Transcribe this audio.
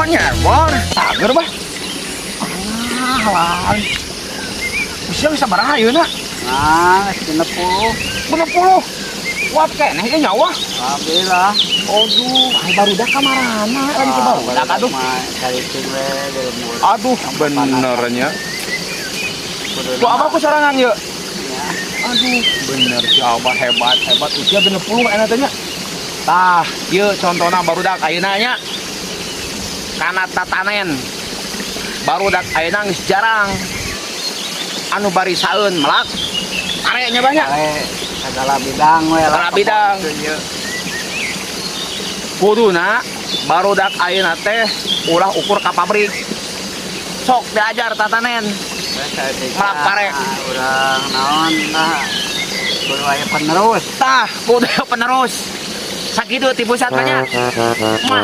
nyebar. Cager, Bah. Ah, lain. Usia bisa sabaraha ayeuna? Nah, 60. 60. Kuat keneh ieu nyawa. Alhamdulillah. Aduh, ai barudak kamarana lagi ke barudak, aduh. Cari we di lembur. Aduh, benernya. Tuh, Abah ku sorangan yeuh. Ya. Aduh, bener si Abah, hebat, hebat. Usia 60 enak teh nya. Tah, ieu contohna barudak ayeuna nya. Kana tatanen. Barudak ayeuna geus jarang anu barisaeun melak pare nya banyak. Pare segala bidang we lah. Segala bidang. Kuduna barudak ayeuna teh ulah ukur ka pabrik. Sok diajar tatanen. Melak pare. Urang naon lah. Kudu aya penerus. Tah, kudu penerus. Sakitu ti pusat banyak. Mah.